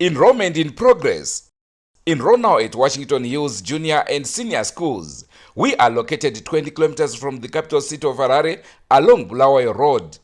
Enrollment in progress. Enroll now at Washington Hills Junior and Senior Schools. We are located 20 kilometers from the capital city of Harare along Bulawayo Road.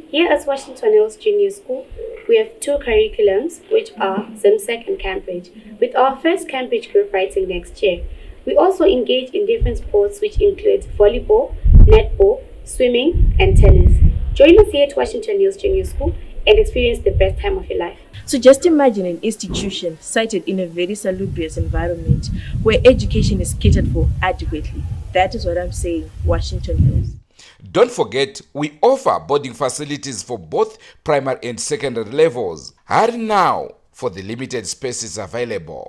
Here at Washington Hills Junior School, we have two curriculums, which are ZIMSEC and Cambridge, with our first Cambridge group writing next year. We also engage in different sports, which include volleyball, netball, swimming, and tennis. Join us here at Washington Hills Junior School and experience the best time of your life. So just imagine an institution sited in a very salubrious environment where education is catered for adequately. That is what I'm saying, Washington Hills. Don't forget, we offer boarding facilities for both primary and secondary levels. Hurry now for the limited spaces available.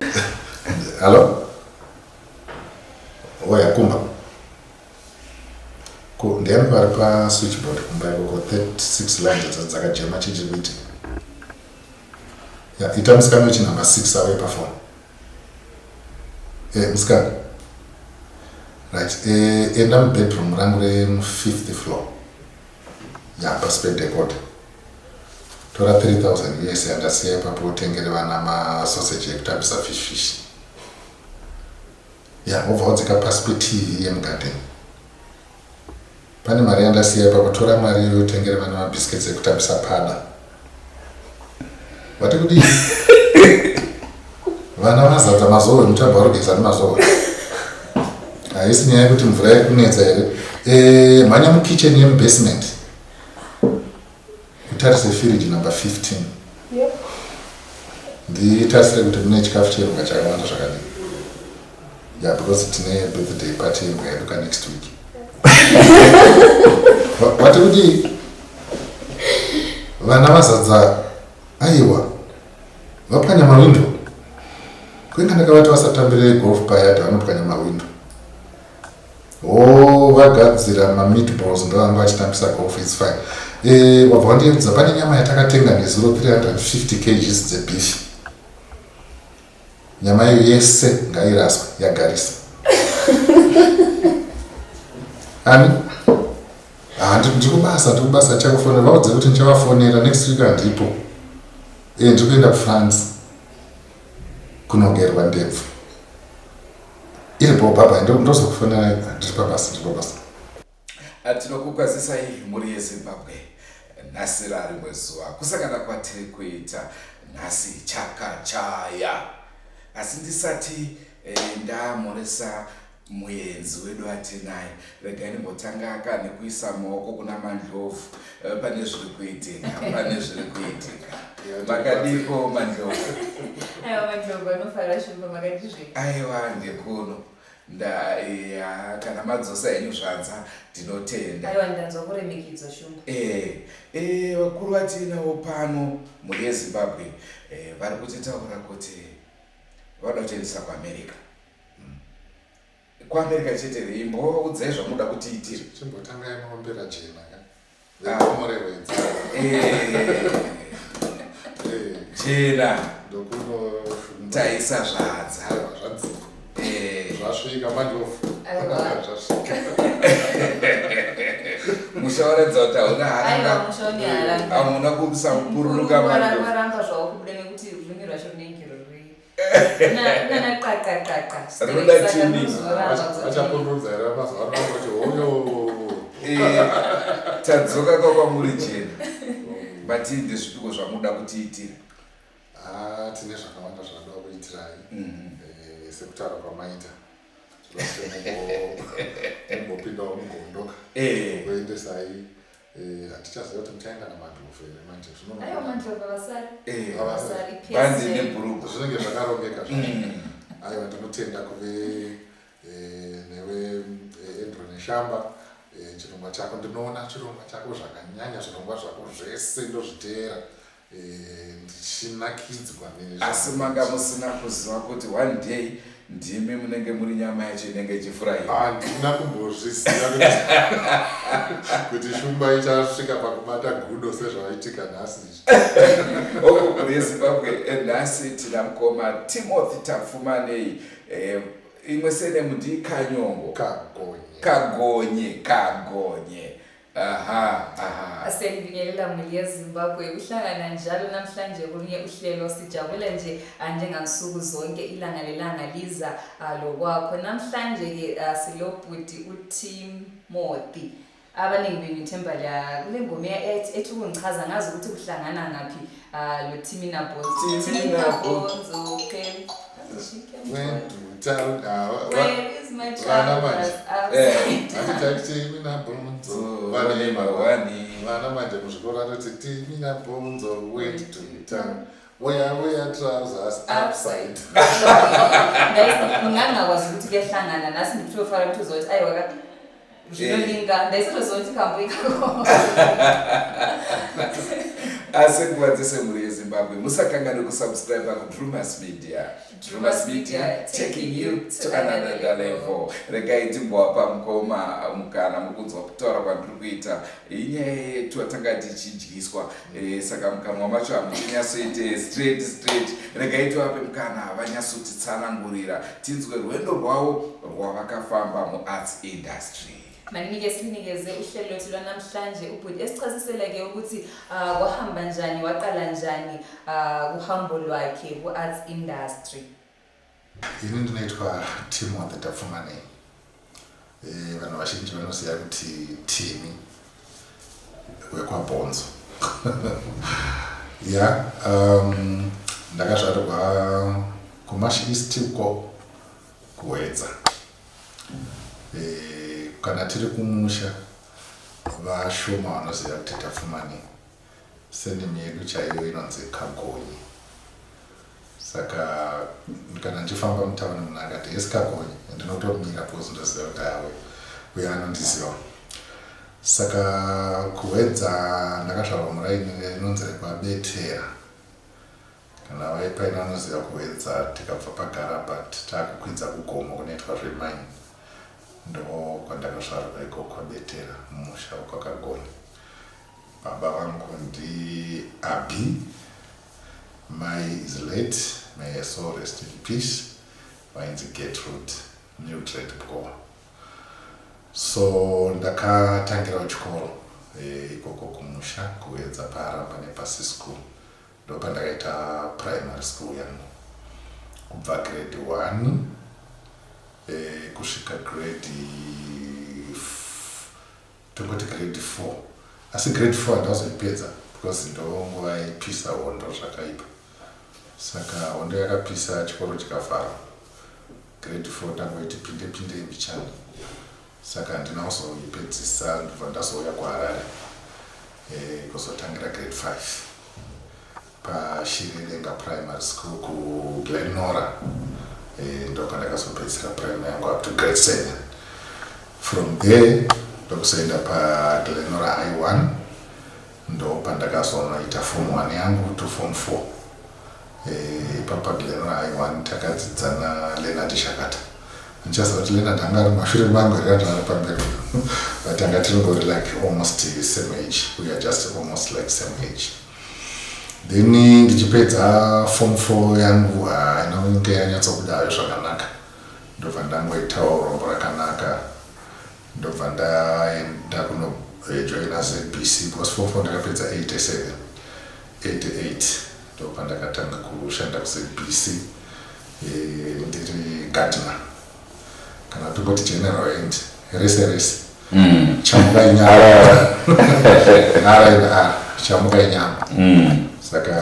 Hello? Oya kumba. Ko ndiyani vari pa switchboard kumba ikoko 36 lines dzakajema chii kuitika? Ya ita musikana wechinhamba 6 auye pafoni. Eh musikana. Right, eh enda mubedroom rangu remufifth floor. Ya pasi pedecode. Tora 3000 yese yandasiya ipapo utengere vana masoseji ekutambisa fish fish. Ya wobva wadzika pasi petv yemugarden. Pane mari yandasiya ipapo tora mari iyoyo utengere vana mabiscuits ekutambisa pada. Wati kudii? Vana vazadza mazowe muchabva warugeza nemazowe. Haisi nyaya yekuti mvura iri kunetsa here? Eh, mhanya mukitchen yemubasement. Utarise firiji number 15. Yep. Nditarisire kuti mune chikafu chembwa chakawanda zvakadii. Yeah, because tine birthday party yembwa yedu ka next week. Wati kuti vana vazadza aiwa vapwanya mawindo. Kuinga ndakavati vasatambire golf payard vanopwanya mawindo. Oh, vagadzira mameatballs ndovanga vachitambisa golf its fine. Eh, wabva wandiudza pane nyama yatakatenga nezuro 350 kgs dzebeef. Nyama iyo yese ngairaswe yagarisa. Ani? Ah, ndiri kubasa, ndiri kubasa ndichakufonera. Vaudze kuti ndichavafonera next week handipo. Eh, ndiri kuenda kuFrance kunogerwa ndebvu. Iripo baba, ndozokufonera ndiri pabasa, ndiri pabasa. Tinokukwazisai mhuri yeZimbabwe nhasi rarimwe zuva kusangana kwatiri kuita nhasi chakachaya asi ndisati eh, ndamhoresa muenzi wedu atinaye regai ndimbotanga ka nekuisa maoko kuna mandlovu eh, pane zviri kuitika pane zviri kuitika makadiko mandlovu aiwa mandlovu anofara shumba makadizve aiwa ndekuno Nda ya kana madzosa henyu zvanza ndinotenda. Aiwa ndanzwa kuremekedzwa Shumba. Eh, eh vakuru vatiinawo pano mhuri yeZimbabwe eh, vari kutitaura kuti vanoda kutiendesa kuAmerica. Mm. KuAmerica chete here imboudzai zvamunoda kutiitira. Chimbotangai maombera jena ka. Vegomo rehwedza. Eh. Eh. Jena. Ndokuno taisa zvadza. Zvadzika. Eh. Zvasvika mandlovu. Aiwa. Zvasvika. Musha waratidza kuti hauna Aiwa haranga. musha une haranga. Hamuna kusakupururuka mandlovu. Waramba zvawo kubuda nekuti rurimi rwacho runenge ruri Rinoda tuning. Vachapururudza here mazuva ano vangoti hoyo. Eh, tadzoka kwakwamuri jena but ndezvipiko zvamuda kutiitira Ah, tine zvakawanda zvanoda kuitirai Eh, sekutaura kwamaita mumbopindawo mugondo Eh. kuendesai Eh, hatichaziva kuti muchaenda namandlovu here manje Aiwa mandlovu havasari. Eh. Havasari Bhandi pese. nebhuruku. Zvinenge zvakarongeka zvacho. Aiwa ndinotenda kuve eh, newe eh, Andrew Neshamba eh, chirongwa chako ndinoona chirongwa chako zvakanyanya zvirongwa zvako zvese ndozviteera eh, ndichinakidzwa nezvo. Asi manga musina kuziva kuti one day ndimi munenge muri nyama yacho inenge ichifurayiwa. Handina kumbozviziva kuti shumba ichasvika pakubata gudo sezvaitika nhasi izvi. Oko mhuri yeZimbabwe eh, nhasi tina mukoma Timothy Tapfumanei eh, imwe surname ndiKanyongo Kagonye. Kagonye Kagonye. Aha, aha. Siyakubingelela muli yeZimbabwe kuhlangana njalo namhlanje kolunye uhlelo sijabula nje njengansuku zonke ilanga lelanga liza lokwakho. Namhlanje ke silobhuti uTimothy. Abaningi benu ithemba la kule ngoma ethi ukungichaza ngazi ukuthi kuhlangana ngaphi lo Timina Bonzo. Timina Bonzo phela. Where is my child? Timina Bonzo vane vana manje muzvikoro anoti Timina Bonzo went to town. Wear wear trousers upside. Ngangakwazi ukuthi kuyahlangana nasi nditofara kuti uzoti aiwa ka zvinolinga ndaisatoziva kuti kambo ikako. Asi nguva dzese mhuri yeZimbabwe musakanganwe kusubscribe kuDrumas Media. Drumas Media, taking you to another level. Regai timbowapa mukoma mukana mukunzwa kutaura kwandiri kuita. Inyaya yetu atanga tichidyiswa, saka mukanwa macho hamuchinyatsoite straight straight. Regai tivape mukana vanyatsotitsanangurira tinzwe rwendo rwavo rwavakafamba muarts industry. Maninike sinikeze uhlelo lwethu lwanamhlanje ubhuti esichasisela-ke ukuthi kwahamba njani, waqala njani kuhambo lwakhe ku-arts industry. Ini ndinoitwa Timothy Tapfumanei. Vanhu vazhinji vanoziva kuti Timi wekwaBhonzo. Ya, ndakazvarwa kuMash East uko kuHwedza. Kana tiri kumusha vashoma vanoziva kuti Tapfumanei. Surname yedu chaiyo inonzi Kagonyi. Saka kana ndichifamba mutauni munhu akati esi Kagonyi ndinotomira because ndoziva kuti awe uye anondiziva. Saka kuHwedza ndakazvarwa muraini rinonzi rekwaBetera. Kana vaipaina vanoziva kuHwedza tikabva paGarabat taakukwidza kugomo kunoitwa zvemaini. Ndo kwandakazvarwa iko kwaBetera mumusha wekwaKagonyi. Baba vangu ndi Abi. Mai is late, may her soul rest in peace. Vainzi Gertrude Mildred Bgowa. So ndakatangirawo chikoro ikoko kumusha kuHwedza paRamba nepasi school. Ndopandakaita primary school yangu kubva grade 1 kusvika grade, tongoti grade 4, asi grade 4 handazoipedza because ndonguva yaipisa hondo zvakaipa. Saka hondo yakapisa chikoro chikavharwa. Grade 4 tangoiti pinde pinde mbichana, saka handina kuzoipedzisa. Ndobva ndazouya kuHarare kuzotangira grade 5 paShirirenga Primary School kuGlenora. Ndopandakazopedzisira primary yangu up to grade 7. From there ndokuzoenda paGlenora High 1, ndopandakazonoita form 1 yangu to form 4. Ipapo paGlenora High 1 takadzidza naLeonard Shakata. Ndichaziva kuti Leonard anga ari mashure mangu here kana ari pamberi, but anga tiringori like almost same age. We are just almost like same age. Then ndichipedza form 4 yangu haina kunge yanyatsobudayo zvakanaka. Ndobva ndangoitawo rombo rakanaka, ndobva ndaenda kunojoina ZBC because form 4 ndakapedza 87 88. Ndobva ndakatanga kushanda kuZBC ndiri gardener, kana tongoti general hand rese rese. Chamuka inyama, R and R, chamuka inyama. Saka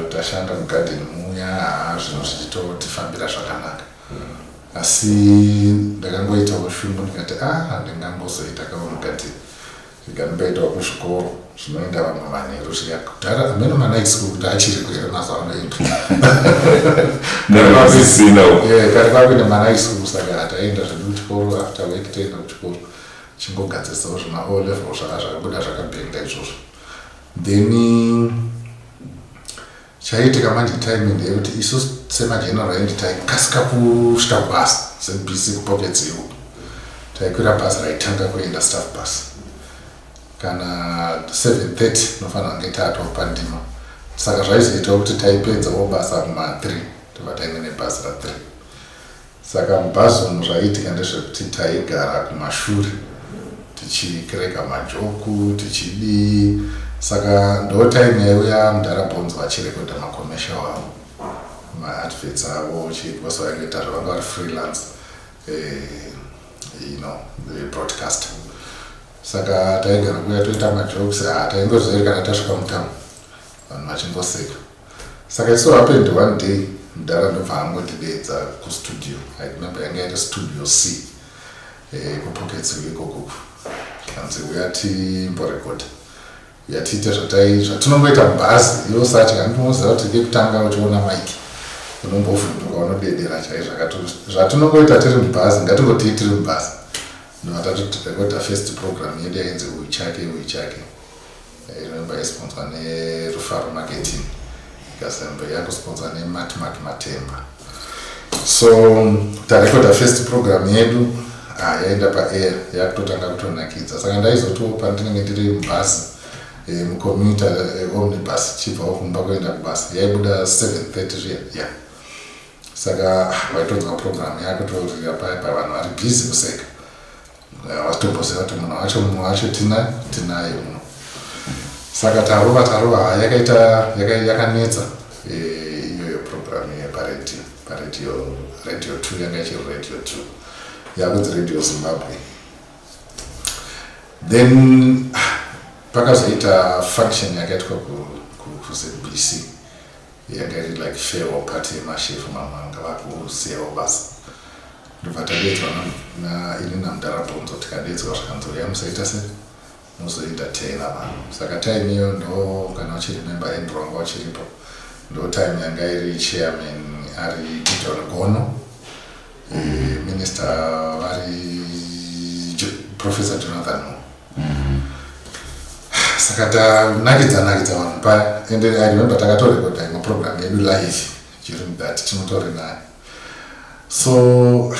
tashanda mugadheni muya, haa, zvinhu zvichitotifambira zvakanaka, asi ndakangoitawo shungu ndikati a handingangozoita kavo mugadheni, zvikanimboitawo kuzvikoro zvinoenda vamwe manheru zviya. Kudhara amene manight school kuti achiri kuhere mazuva anoenda. Nekusisina. Kare kwakuenda manight school, saka hataenda zvedu kuchikoro. After work toenda kuchikoro chingogadzirisawo zvima O level zvaka zvakabuda zvakabhenda izvozvo. Then chaiitika manje time ndeyekuti isu semageneral hand taikasika kusvika kubasa ZBC kuPockets Hill. Taikwira bhazi raitanga kuenda, staff bus, kana 7:30 nofanira kunge tatopa ndima. Saka zvaizoitawo kuti taipedzawo basa kuma3, tobva taenda nebhazi ra3. Saka mubhazi umu zvaiitika ndezvekuti taigara kumashure. Tichikireka majoku, tichidii. Saka ndo time yaiuya mudhara Bonzo vachirekodha macommercial avo, maadverts avo, because vaingoita zvavanga vari freelance broadcaster. Saka taigara kuya toita majokes. Ah, taingoziva kana tasvika mutauni vanhu vachingoseka. Saka it so happened one day mudhara ndobva angondidedza kustudio. I remember yanga iri Studio C kuPockets ikoko. Kanzi, "Uya timborekodha, yatiite zvatinongoita mubhazi." Iwo satya, ndinoziva kuti kekutanga uchiona mike unombovhunduka, unodedera chaizvo. Zvatinongoita tiri mubhazi, ngatingotii tiri mubhazi. Ndobva tatorekodha first program yedu yainzi "Uichake Uichake". I remember yaisponsorwa neRufaro Marketing, ikazembe yakusponsorwa neMatmark Matemba. So tarekodha first program yedu, ah, yaenda paair, yakutotanga kutonakidza. Saka ndaizotiwo pandinenge ndiri mubhasi, mucommuter omnibus, chibvawo kumba kuenda kubasa, yaibuda 7:30 zviya ya. Saka ah, waitonzwa program yakutorira paya pa vanhu vari bhizi kuseka, vachitomboziva kuti munhu wacho, mumwe wacho tinaye muno. Saka tarova tarova, yakaita yakanetsa iyoyo program yeparedio, paredio, Radio 2. Yanga ichiri Radio 2, yakunzi Radio Zimbabwe. Then pakazoita function yakaitwa kuZBC, yanga iri like farewell party yemashefu mamwe anga vakusiyawo basa. Ndobva tadedzwa ini namudhara Bonzo. Tikadedzwa, zvikanzi, "Uya musaita se muzoentertaina vanhu." Saka time iyo ndo kana uchiremember, Andrew, wanga uchiripo, ndo time yanga iri chairman ari Gideon Gono, minister vari Professor Jonathan Moyo. Saka tanakidza nakidza vanhu paya, and I remember takatorekodha imwe program yedu live during that, tinotori nayo. So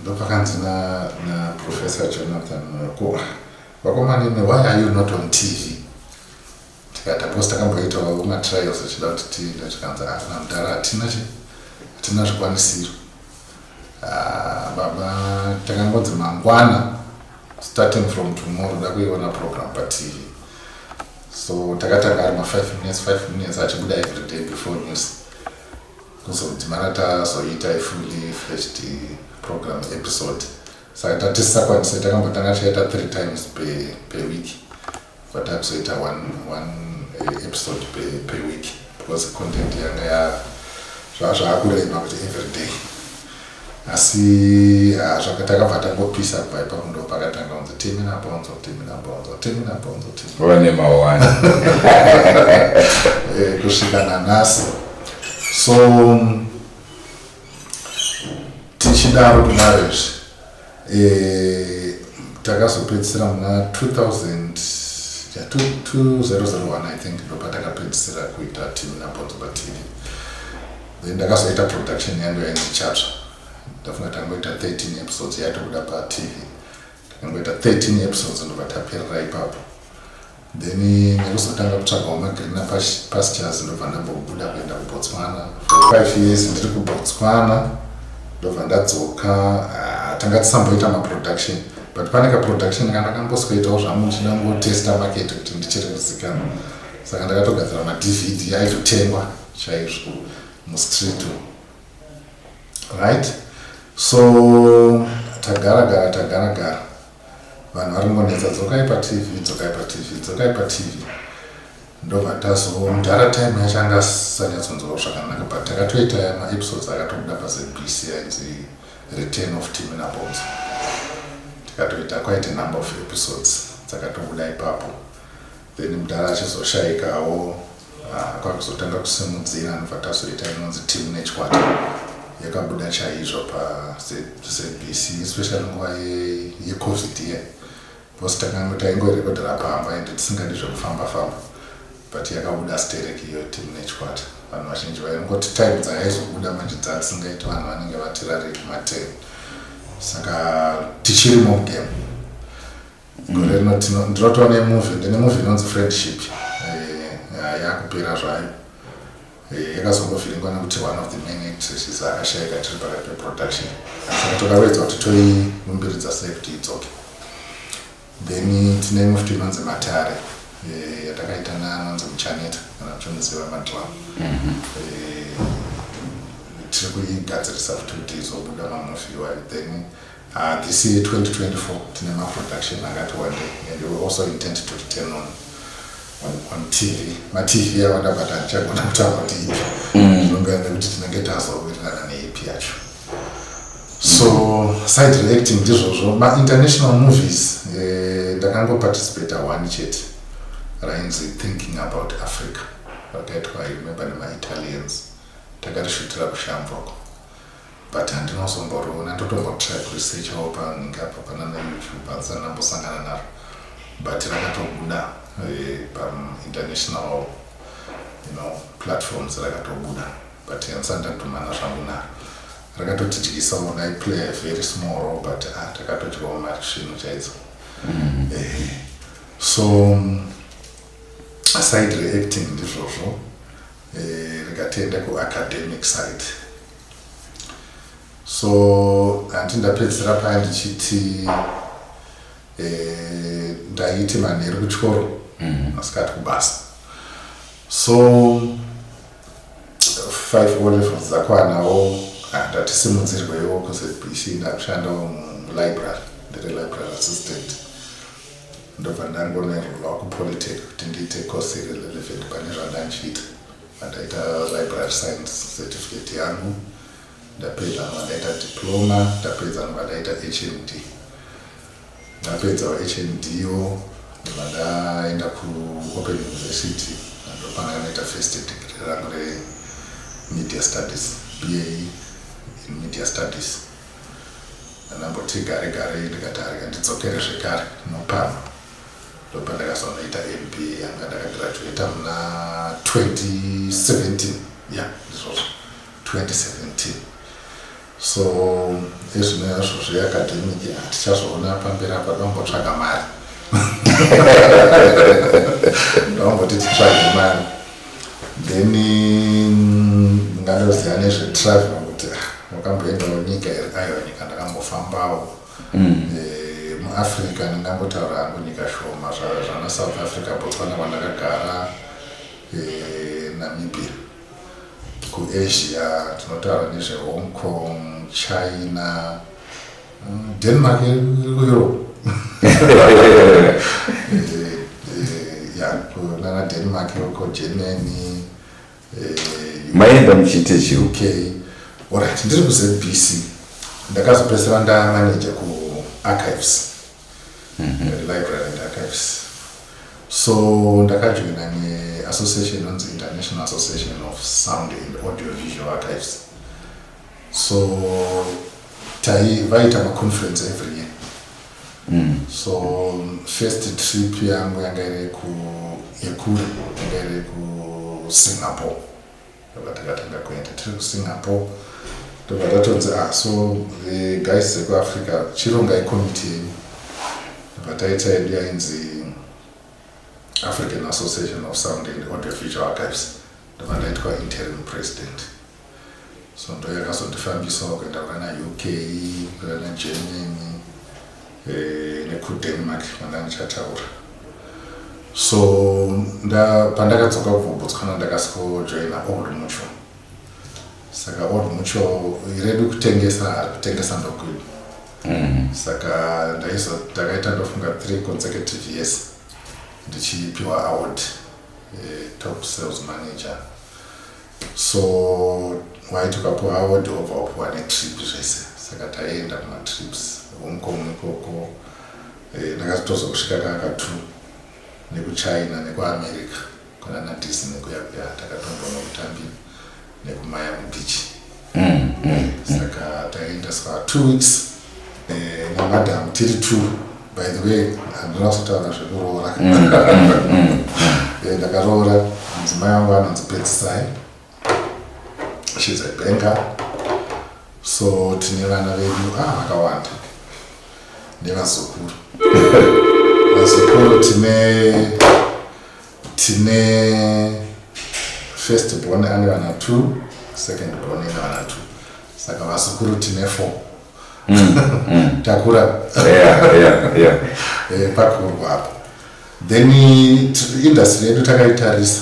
ndopakanzi naProfessor Jonathan Moyo, "Ko vakomanini, why are you not on TV?" Tikati because takamboitawo matrials achida kuti tiinde. Tikanzi, "Ah, namudhara, hatina chi hatina zvikwanisiro." Ah, baba, takangonzi mangwana, starting from tomorrow, da kuiona program paTV. So takatanga ari ma5 minutes, 5 minutes, achibuda every day before news, kuzodzimara tazoita ifully fledged program episode. Saka tatisisakwanise, takambotanga tichaita three times per week, but takuzoita one episode per week because content yanga zvaakurema kuti every day. Asi ah, takabva tangopisa kubva ipapo. Ndo pakatanga kunzi Timina Bonzo, Timina Bonzo, Timina Bonzo, Timina Vane mawani. Kusvika nanhasi. So tichidaro kudaro izvi, takazopedzisira muna 2000, yeah, 2001 I think, ndopatakapedzisira kuita Timina Bonzo paTV. Then ndakazoita production yangu yainzi Chatsva. Ndafunga tangoita 13 episodes, yaitobuda paTV. Takangoita 13 episodes, ndobva taperera ipapo. Then nekuzotanga kutsvagawo magreener pastures, ndobva ndambobuda kuenda kuBotswana for 5 years. Ndiri kuBotswana ndobva ndadzoka. Ah, tanga tisamboita maproduction, but pane kaproduction kandakamboswetawo zvangu ndichida ngotesta market kuti ndichiri kuzikanwa. Saka ndakatogadzira maDVD aitotengwa chaizvo mustreet, right? So tagara gara, tagara gara, vanhu vari kungonetsa, "Dzokai paTV, dzokai paTV, dzokai paTV." Ndobva tazomudhara, time yacho anga asanyatsonzwawo zvakanaka, but takatoita maepisodes akatobuda paZBC ainzi "Return of Timina Bonzo". Tikatoita quite a number of episodes dzakatobuda ipapo. Then mudhara achizoshayikawo, ah, kwakuzotanga kusimudzira. Ndobva tazoita inonzi Team Nechikwata, yakabuda chaizvo paZBC, especially nguva yeCovid ye, because takanga taingorekodhera pamba ende tisingadi zvekufamba famba, but yakabuda sterek iyo Team Nechikwata. Vanhu vazhinji vaingoti time dzayaizobuda manje dzatisingaiti, vanhu vanenge vatirarei kuma10. Saka tichirimo mugame. Gore rino ndinotoona nemovie, ndine movie inonzi Friendship. Yakupera zvayo. Yakazongovhiringwa nekuti one of the main actresses akashayika tiri pakati peproduction. Saka tokawedza kuti toiumbiridza sei kuti idzoke. Then tine imwe futi inonzi Matare, yatakaita naanonzi Muchaneta, kana muchimuziva, madrum. Tiri kuigadzirisa futi kuti izobuda mamovie iwayo. Then this year 2024 tine maproduction akati wandei, and we also intend to return on TV. MaTV awanda, but handichagona kutaura kuti ipi, zvinonga nekuti tinenge tazowirirana neipi yacho. So side reacting ndizvozvo. Mainternational movies, ndakangoparticipata one chete, rainzi Thinking About Africa, rakaitwa, I remember, nemaItalians. Takarishutira kuShamvoko, but handinozomboriona. Ndotombotry kuresearchawo panhingi apa panana YouTube, handisati ndambosangana naro, but rakatobuda painternational platforms rakatobuda, but handisati ndadhumana zvangu naro. Rakatotidyisawo, ndaiplay a very small role, but takatodyawo mari svinu chaidzo. So side reacting ndizvozvo. Rikatiende kuacademic side. So handi ndapedzisira paya ndichiti ndaiti manheru kuchikoro, masikati kubasa. So five O levels dzakwanawo, ndatisimudzirwewo kuZBC, ndakushandawo mulibrary, ndiri library assistant. Ndobva ndangoenrollawo kuPolytech kuti ndiite course iri relevant pane zvandandichiita. Vandaita library science certificate yangu, ndapedza vandaita diploma, ndapedza vandaita HND. Ndapedzawo HND yo, ndobva ndaenda kuOpen University, ndopandakanoita first degree rangu remedia studies, BA in media studies. Ndamboti gare gare, ndikati arika ndidzokere zvekare nopano, ndopandakazonoita MBA yanga. Ndakagraduata muna 2017, ya, ndizvozvo, 2017. So ezvino yazvo zveacademic hatichazoona pamberi apa, dombotsvaga mari, ndomboti titsvage mari. Then ngandoziva nezvetravel kuti, ah, wakamboendawo nyika here? Aiwa, nyika ndakambofambawo. Muafrica ndingangotaura hangu nyika shoma, zvana South Africa, Botswana kwandakagara, Namibia. KuAsia tinotaura nezveHong Kong, China, Denmark iri kuEurope. Ya, kunana Denmark uko, Germany. Maenda muchiite chii? UK. Alright, ndiri kuZBC ndakazopedzisira ndamanager kuarchives, library and archives. So ndakajoina neassociation inonzi International Association of Sound and Audio Visual Archives. So tai vaita maconference every year. So first trip yangu yanga iri yekure, yanga iri kuSingapore. Ndobva takatanga kuenda tiri kuSingapore, ndobva tatonzi, ah, so the guys dzekuAfrica, chirongai committee yenyu. Ndobva taita yedu yainzi African Association of Sound and Audio Visual Archives. Ndobva ndaitwa interim president. So ndo yakazondifambisawo kuenda kunana UK, kunana Germany, nekuDenmark kwanda ndichataura. So pandakadzoka kubva kuBotswana, ndakasikojoina Old Mutual. Saka Old Mutual redu kutengesa, hari kutengesa ndokwedu. Saka ndakaita, ndofunga, three consecutive years ndichipiwa award, top sales manager. So waiti ukapiwa award, wobva wapiwa netrip zvese. Saka taienda kumatrips, Hong Kong ikoko. Ndakatozokusvika kaka two, nekuChina, nekuAmerica kunana Disney kuya kuya, takatombonokutambira nekuMiami Beach. Saka taiendeswa 2 weeks namadam tiri two. By the way, handina kuzotaura zvekuroora. Ndakaroora, mudzimai wangu anonzi Petsisai, she's a banker. So tine vana vedu, vakawanda, nevazukuru. Vazukuru tine first born ane vana two, second born ine vana two, saka vazukuru tine four. Takura. Pakurwa apo. Then industry yedu takaitarisa.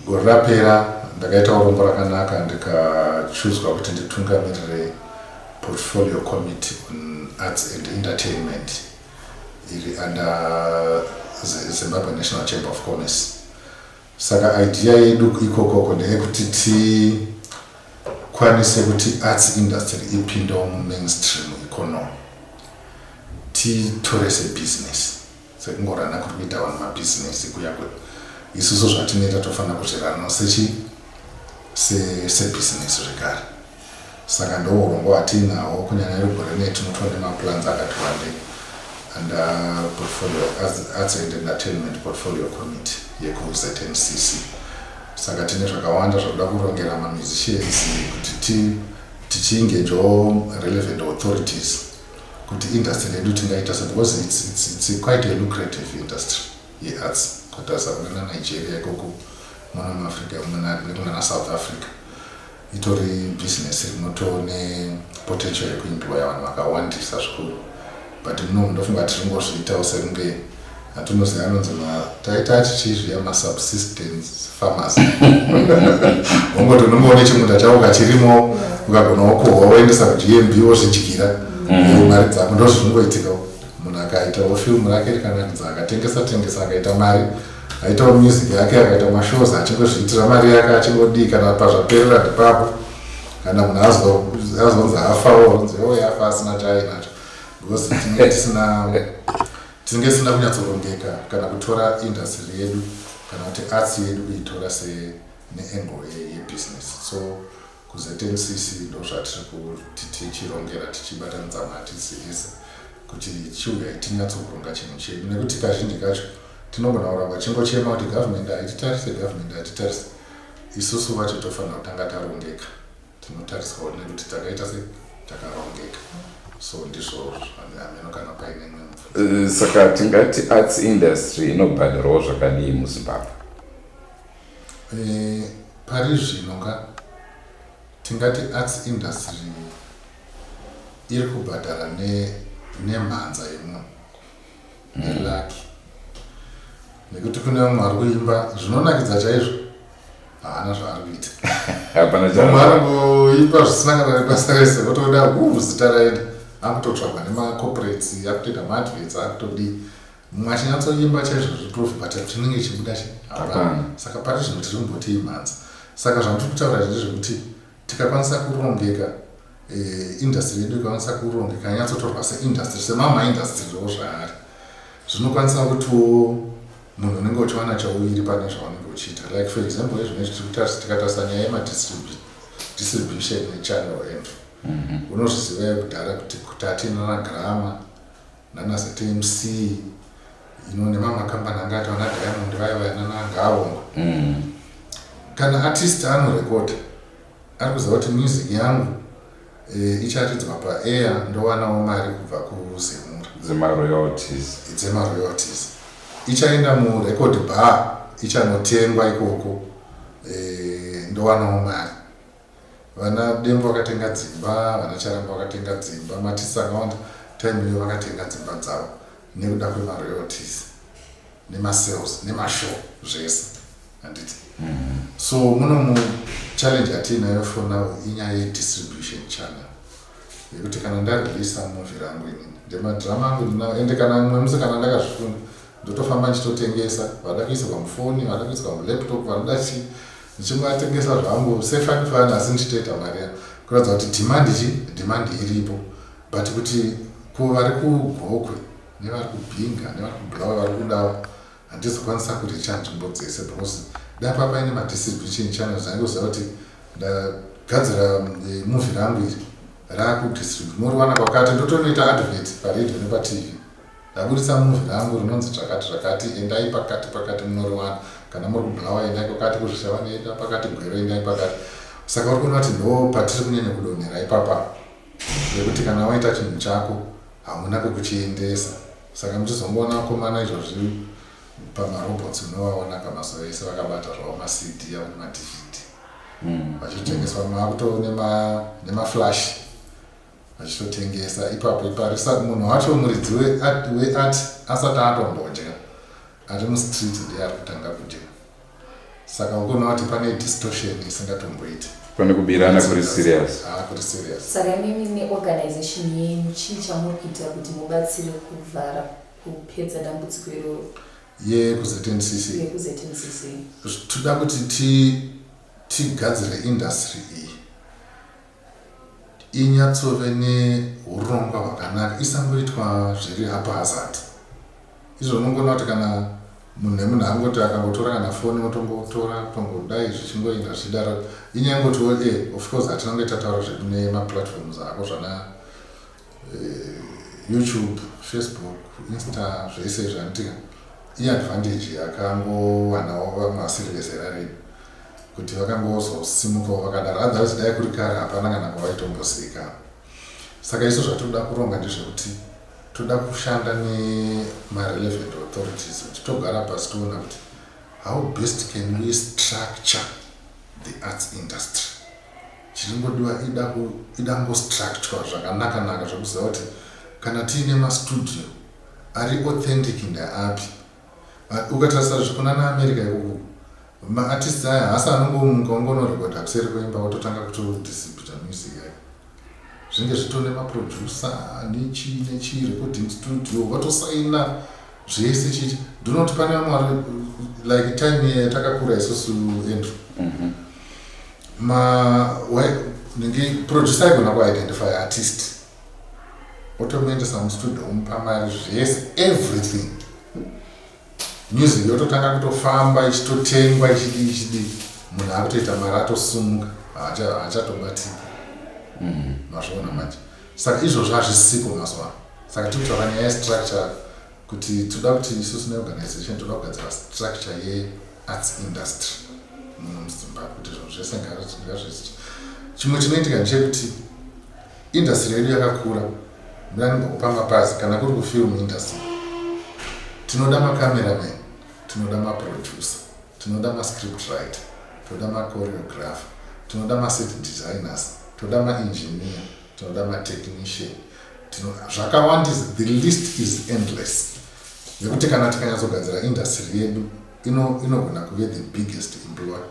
Gore rapera ndakaita urombo rakanaka, ndikachuzwa kuti nditungamirire Portfolio Committee on Arts and Entertainment iri under Zimbabwe National Chamber of Commerce. Saka idea yedu ikokoko ndeyekuti tikwanise kuti arts industry ipindewo mumainstream economy, titore sebusiness, sekungorana kuri kuita vanhu mabhizinesi kuya kwe isusu zvatinoita, tofanira kuzviranawo sechi sebhizinesi zvekare. Saka ndo urongwa hwatiinawo, kunyanya regore nei tinotova nemaplans akati wandei under portfolio Arts and Entertainment Portfolio Committee yekuZNCC. Saka tine zvakawanda zvakuda kurongera mamusicians kuti tichiengagewo relevant authorities kuti industry yedu tingaita se, because it's quite a lucrative industry yearts kutarisa kunana Nigeria ikoko, muno muAfrica nekunana South Africa. Itori business rinotone potential yekuemploya vanhu vakawandisa zvikuru, but muno ndofunga tiringozviitawo sekunge hatinoziva anonzi taita tichizviya masubsistence farmers. Wongoti unongoone chimunda chako kachirimo, ukagonawo kuhwa, woendesa kuGMB, wozvidyira mari dzako. Ndo zvinongoitikawo. Munhu akaitawo firimu rake rikanakidza, akatengesa tengesa, akaita mari, aitawo music yake, akaita mashows, achingozviitira mari yake, achingodii. Kana pazvaperera ndipapo. Kana munhu azonzi afawo, onzi o yafa asina chaainacho, because tinenge tisina kunyatsorongeka kana kutora industry yedu kana kuti arts yedu kuitora neangle yebusiness. So kuZNCC ndo zvatiri kuti tichirongera, tichibatanidza maartists ese kuti chiuyai tinyatsokuronga chinhu chedu, nekuti kazhinji kacho tinogona kuramba chingochema kuti government haititarise, government haititarise. Isusu vacho tofanira kutanga tarongeka, tinotariswawo nekuti takaita se takarongeka. So ndizvo hameno kana paine imwe mubvunzo. Saka tingati arts industry inobhadharwawo zvakadii muZimbabwe? Pari zvino ka, tingati arts industry iri kubhadhara nemhanza yemunhu, neluck, nekuti kune vamwe vari kuimba zvinonakidza chaizvo, haana zvaari kuita. Hapana. Mumwe aringoimba zvisina kana nebasa rese, votoda hu zita raenda, akutotsvagwa nemacorporates, akutoita maadverts, akutodii. Mumwe achinyatsoimba chaizvo zviprofi, but chinenge chibuda chi hapana. Hapana. Saka pari zvino tiri kumboti imhanza. Saka zvandiri kutaura ndezvekuti tikakwanisa kurongeka, industry yedu ikakwanisa kurongeka, yanyatsotorwa seindustry semamwe maindustrywo zvaari, zvinokwanisa kutiwo munhu unenge uchiwana chauviri pane zvaunenge uchiita. Like for example, izvino tikatarisa nyaya yemadistribution nechannel entry, unozviziva kudhara kuti tatina naGramma nana ZMC ino nemamwe makambani anga ati vana Diamond vaya vaya nana Ngavongwe. Kana artist anorekodha, ari kuziva kuti music yangu icharidzwa paair, ndowanawo mari kubva kuZEMURA. Dzemaroyalties. Dzemaroyalties. Ichaenda murecord bar, ichanotengwa ikoko, ndowanawo mari. Vana Dembo vakatenga dzimba, vana Charamba vakatenga dzimba, maartists akawanda time iyo vakatenga dzimba dzavo nekuda kwemaroyalties nemasales nemashow zvese, handiti? So muno muchallenge yatiinayo for now inyaya yedistribution channel, yekuti kana ndareleasa movie rangu inini, ndemadrama angu ndinawo, ende kana mumwe musi kana ndakazvifunga, ndotofamba ndichitotengesa, vada kuisirwa mufoni, vada kuisirwa mulaptop, vanoda chii, ndichingoatengesa zvangu sefani fani, asi ndichitoita mari yangu, kuratidza kuti demand chi demand iripo. But kuti ko vari kuGokwe nevari kuBinga nevari kuBulawayo vari kudawo, handizokwanisa kuricha nzvimbo dzese, because dapa paine madistribution channels aingoziva kuti ndagadzira movie rangu iri, raakudistribute, moriwana kwakati, ndotonoita advert paredhiyo nepaTV, ndabudisa movie rangu rinonzi zvakati zvakati, endai pakati pakati munoriwana. Kana muri kuBulawayo, endai kwakati, kuZvishavane enda pakati, Gwero endai pakati. Saka uri kuona kuti ndo patiri kunyanya kudonhera ipapa, nekuti kana waita chinhu chako hauna kwekuchiendesa. Saka muchizongoona vakomana izvozvi pamarobots, unovaona kamazuva ese vakabata zvavo maCD avo nemaDVD. Vachitotengeswa makuto nemaflash vachitotengesa ipapo iparisa. Munhu wacho muridzi weart asati atombodya, ari mustreet ndiye ari kutanga kudya. Saka ukuona kuti pane distortion isingatomboiti. Pane kubirana kuri serious. Ah, kuri serious. Saka imimi neorganization yenyu, chii chamuri kuita kuti mubatsire kuvhara, kupedza dambudziko iroro? YekuZNCC? YekuZNCC. Toda kuti tigadzire industry iyi inyatsove neurongwa hwakanaka, isangoitwa zviri haphazard. Izvo unongoona kuti kana munhu nemunhu angoti akangotora kana foni, otongotora, tongodai, zvichingoenda zvichidaro. Inyangotiwo of course hatinange tataura zvedu nemaplatforms ako zvana YouTube, Facebook, Insta, zvese zvanotika. Iadvantage yakangowanawo vamwe vasiri vezera redu kuti vakangozosimukawo vakadaro. Otherwise dai kuri kare, hapana kana kwavaitombozivikanwa. Saka isu zvatinoda kuronga ndezvekuti toda kushanda nemarelevant authorities kuti togara pasi, toona kuti how best can we structure the arts industry. Chiringodiwa ida ngostructure zvakanaka-naka, zvekuziva kuti kana tiine mastudio ari authentic ndeapi. Ukatarisa zvikuna naAmerica ikoko, maartists aya haasi anongomuka ungonorekodha kuseri kweimba, wototanga kutodistributa music yake. Zvinenge zvitone maproducer nechi nechi recording studio, vatosaina zvese chichi. Ndinoti pane vamwe vari like time yatakakura isusu, Andrew, ma nenge producer aigona kuidentify artist, otomuendesa mustudio, omupa mari, zvese, everything. Music yototanga kutofamba, ichitotengwa, ichidii ichidii. Munhu akutoita mari, atosumuka, haachatobatiki. Mazviona manje? Saka izvozvo hazvisiko mazuva ano. Saka tiri kutaura nyaya yestructure, kuti toda kuti isusu neorganization toda kugadzira structure yearts industry muno muZimbabwe, kuti zvinhu zvese ngazvisi. Chimwe chinoitika ndechekuti industry yedu yakakura. Ndinganimbokupa mapazi. Kana kuri kufilm industry, tinoda macameraman, tinoda maproducer, tinoda mascript writer, toda machoreographer, tinoda maset designers, toda maengineer, tinoda matechnician, zvakawandisa. The list is endless, nekuti kana tikanyatsogadzira industry yedu, inogona kuve the biggest employer,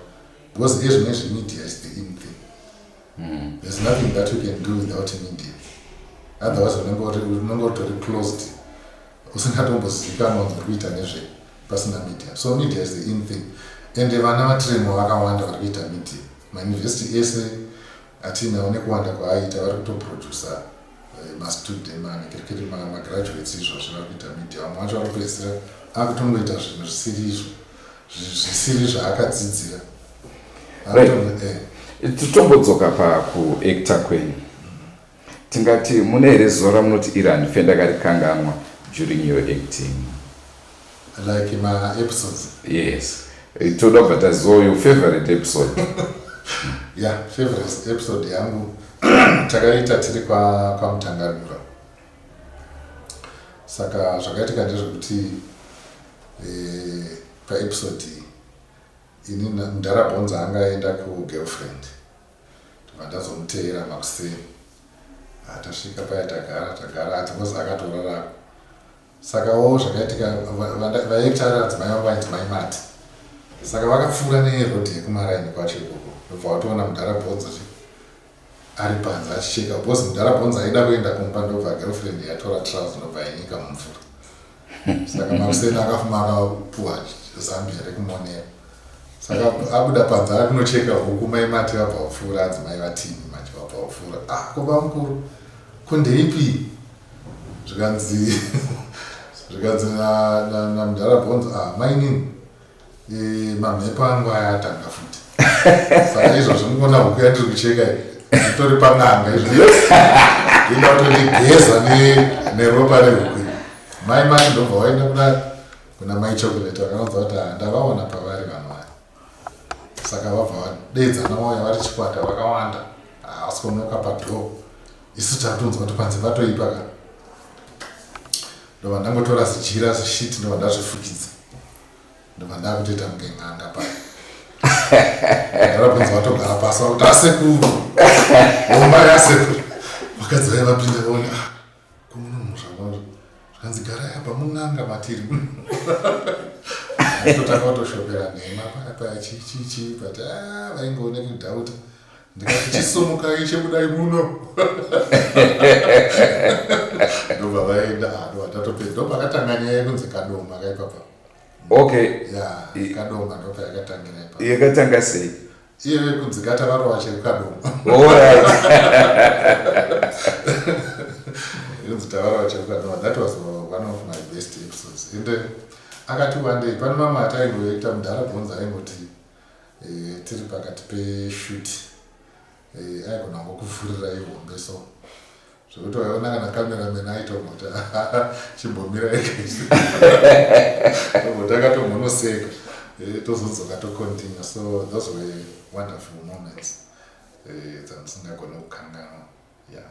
because ezvinezvi media is the in thing. There's nothing that you can do without media. Otherwise unenge utori closed, usingatombozivikanwa kunzi uri kuita nezve pasina media. So media is the in thing, ende vana vatiremo vakawanda vari kuita media. Mauniversity ese atinawo, nekuwanda kwaaita, vari kutoprodusa mastudent manekerekere, magraduates izvozvo vari kuita media. Vamwe vacho vari kupedzisira akutongoita zvinhu zvisiri izvo, zvisiri zvaakadzidzira. Titombodzoka pakuacta kwenyu. Tingati mune here zuva ramunoti iri handife ndakarikanganwa during your acting? Like maepisodes? Yes, toda kubva taziva your favorite episode. Yeah, favorite episode yangu takaita tiri kwaMutanganura. Saka zvakaitika ndezvekuti paepisode iyi, ini mudhara Bhonzo anga aenda kugirlfriend, tobva ndazomuteera makuseni. Tasvika paya, tagara tagara, ati akatorarako. Sakawo zvakaitika, vaitara adzimai vangu vainzi Maimati. Saka vakapfuura nerodhi yekumaraini kwacho ikoko, ndobva watoona mudhara Bhonzo chi ari panze achicheka, because mudhara Bhonzo aida kuenda kumba. Ndobva girlfriend yatora trouser, ndobva yanyika mumvura. Saka makuseni akafuma akapuwa zambia rekumonera. Saka abuda panze ari kunocheka huku, Maimati vabva vapfuura, adzimai vatini manje vabva vapfuura. "Ah, koba mukuru, kundeipi?" Zvikanzi namudhara Bhonzo, "Ah, mainini, mamhepo angu aya atanga futi. Saka izvozvo mukuona huku yandiri kucheka iyi, nditori pan'anga izvo, ida kutondigeza neropa rehuku iyi." Mai Mati ndobva waenda kuna Mai Chocolate, vakaudza kuti, "Ah, ndavaona pavari vanhu aya." Saka vabva vadedzana, vauya vari chikwata vakawanda, havasi kunoka padhoo. Isu takutonzwa kuti panze patoipa ka. Ndobva ndangotora zijira, zishiti, ndobva ndazvifukidza, ndobva ndakutoita kunge n'anga paya. Ndarabvunza, vatogara. pasi vakuti asekuru homba yasekuru vakadzi vaiva vapinda vaona ah, kumuno muzvava zvikanzi garai apa mun'anga matiri totanga kutoshopera nhema paya paya chii chii chii but ah, vaingoone kudhauta ndikati chisumukai chebudai muno ndobva vaenda ah, ndobva tatopedza ndopakatanga nyaya yekunzi kadoma kaipapa okay ya kadoma ndopayakatangira ipapo yakatanga sei iye yekunzi kata varova chiri kadoma alright inonzi tavarova chiri kadoma that was one of my best episodes ende akati wandei pane mamwe ataingoita mudhara bhonzi aingoti eh, tiri pakati peshoot eh, aigona ngokuvhurira ihombe so zvekuti waiona kana cameraman aitomboti chimbomira ega takatombonoseka eh, tozodzoka tocontinue so those were wonderful moments dzandisingagoni kukanganwa yeah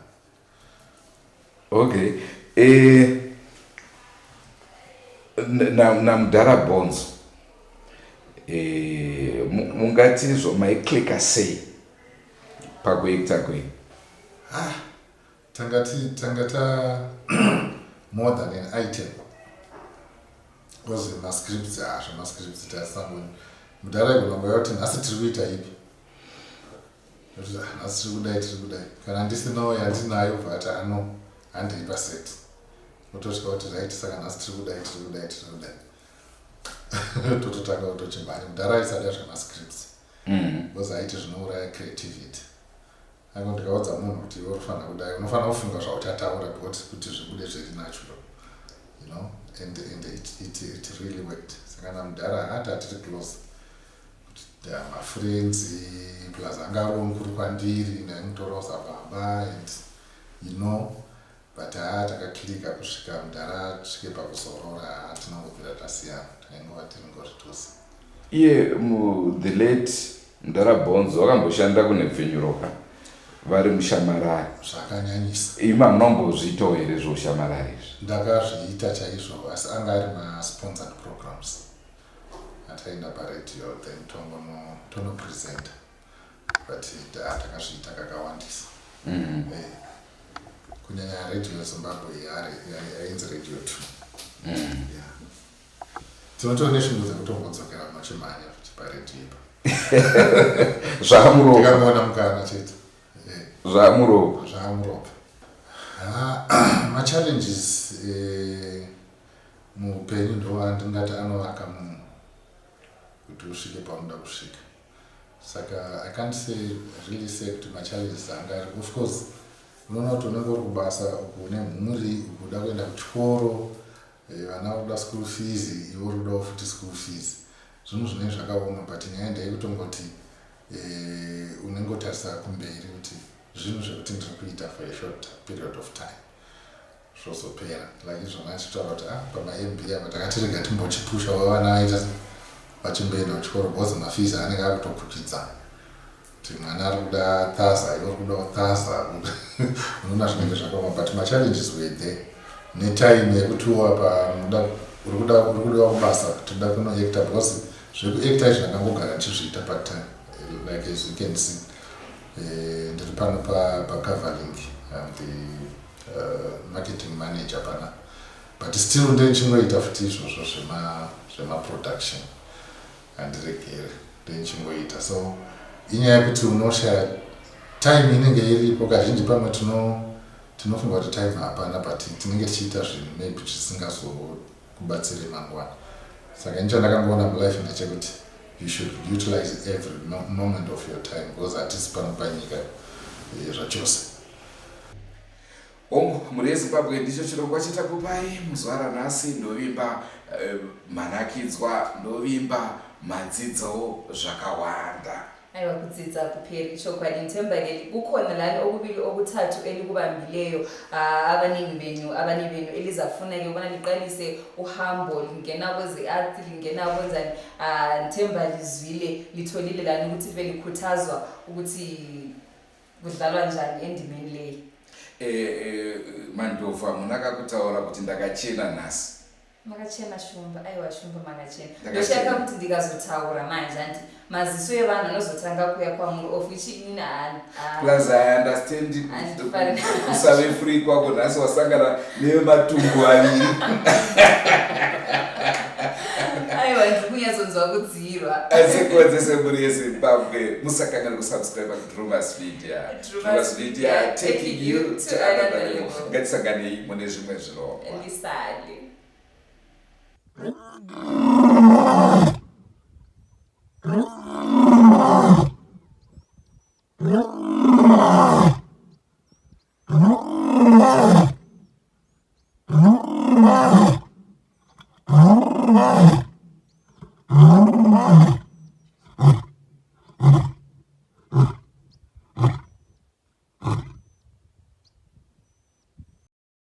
okay namudhara bhonzo mungati zvo maiclicka sei pakuacta kwenyu? Ah, tangati tanga ta more than an item because mascripts ah zvemascripts tasangoni mudhara igona nguva kuti nhasi tiri kuita ipi Kuti, "Ah, nhasi tiri kudai tiri kudai kana ndisinawo yandinayo bva ati ano handei paset otosvika kuti right saka nhasi tiri kudai tiri kudai tiri kudai tototanga kutochimbanya mudhara aisada zvemascripts because aiti zvinouraya creativity ako ndikaudza munhu kuti iwe unofanira kudai unofanira kufunga zvauchataura because kuti zvibude zviri natural you know and it really worked saka namudhara hati hatiri close kuti mafriends plus anga ariwo mukuru kwandiri ndaimutorawo sababa and you know but haa takaclicka kusvika mudhara tisvike pakuzorora haa tinongobvira tasiyana taingova tiri ngori tose iye the late mudhara bhonzo vakamboshanda kunepfenyuroka vari mushamarari zvakanyanyisa imi hamunombozviitawo here zvoushamarari izvi ndakazviita chaizvo asi anga ari masponsored programs ataenda paradio then tonopresenta but takazviita kakawandisa Eh, kunyanya radio zimbabwe yainzi radio 2 Yeah. tinotori neshungu dzekutombodzokera muchimhanya futi paradio ipa zvamuropa ndikangoona mukana chete Eh. zvamuropa zvamuropa machallenges muupenyu ndo andingati anovaka munhu kuti usvike paunoda kusvika saka i can't say really say kuti machallenges anga ari of course unoona kuti unenge uri kubasa uku une mhuri uku uda kuenda kuchikoro vana vari kuda school fees iwe uri kudawo futi school fees zvinhu zvinenge zvakaoma but nyaya ndeyekutongoti unenge utarisa kumberi kuti zvinhu zvekuti ndiri kuita for a short period of time zvozopera like izvona achitaura kuti ah pamaMB apa takatirega timbochipusha vavana vaita vachimboenda kuchikoro because mafees anenge akutokwikwidzana kuti mwana ari kuda thaza iwe uri kudawo thaza unoona zvinenge zvakaoma but machallenges were there netime yekutiwo apa uri kudiwa kubasa toda kunoacta because zvekuacta izvi ndakangogara ndichizviita part time like as you can see ndiri pano pacoverlink I'm the marketing manager pana but still ndendichingoita futi izvozvo zvemaproduction handiregere ndendichingoita so inyaya yekuti unoshaya time inenge iripo kazhinji pamwe tinofunga kuti time hapana but tinenge tichiita zvinhu maybe zvisingazokubatsiri mangwana saka ini chandakangoona mulife ndechekuti you should utilize every moment of your time because hatisi pano panyika zvachose hongu mhuri yezimbabwe ndicho chirongwa chatakupai muzuva ranhasi ndovimba manakidzwa ndovimba madzidzawo zvakawanda aiwa kudzidza kupheli chokwadi ngithemba-ke kukhona lani okubili okuthathu elikubambileyo abaningi benu abanye benu elizafuna-ke ukubana liqalise uhambo lingena kweze-art lingena kwenzani ngithemba lizwile litholile lani ukuthi libe likhuthazwa ukuthi kudlalwa njani endimeni leyi Mandlovu hamuna kakutaura kuti ndakachena nhasi Makachena Shumba, aiwa Shumba makachena. Ndoshaka kuti ndikazotaura manje hanti maziso evanhu anozotanga kuuya kwamuri of which inini Plus I understand kusave free kwako nhasi wasangana nevematumbu aviri. Aiwa ndiri kunyatsonzwa kudzirwa. Asi nguva dzese mhuri yeZimbabwe musakangane kusubscribe kuDrumas Media. Drumas Media taking you to another level. Ngatisanganei mune zvimwe zvirongwa. Lisale.